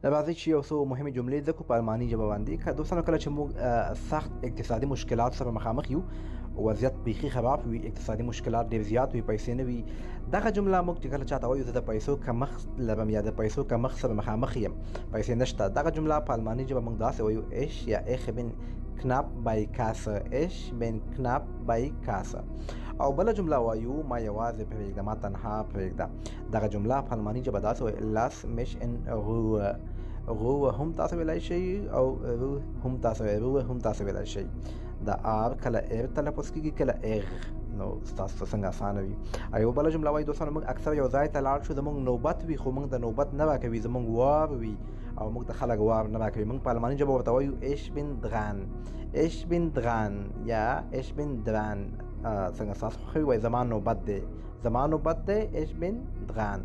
راځئ چې یو څو مهمې جملې زده کړو په الماني ژبه باندې. که دوستانو، کله چې موږ سخت اقتصادي مشکلات سره مخامخ یو، وضعیت بیخي خراب وي، اقتصادي مشکلات ډېر زیات وي، پیسې نه وي، دغه جمله موږ چې کله چاته وایو، زه د پیسو کمښت لرم یا د پیسو کمښت سره مخامخ یم، پیسې نشته، دغه جمله په الماني ژبه موږ داسې وایو: Ich یا ich bin knapp bei Kasse، ich bin knapp bei Kasse. او بله جمله وایو، ما یوازې پرېږده، ما تنها پرېږده. دغه جمله په الماني ژبه داسې وایي: Lass mich in Ruhe. Ruhe هم تاسو ویلای شئ او Ruh هم تاسو، Ruhe هم تاسو ویلای شئ. د R کله R تلفظ کېږي، کله اغ، نو ستاسو ته څنګه اسانه وي. او یو بله جمله وایي دوستانو، موږ اکثر یو ځای ته لاړ شو، زموږ نوبت وي، خو موږ د نوبت نه راکوي، زموږ وار وي او موږ ته خلک وار نه راکوي، موږ په الماني ژبه ورته وایو: Ich bin dran، ich bin dran یا ich bin dran. څنګه ستاسو خوښه وي، وایي زما نوبت دی، زما نوبت دی، ich bin dran.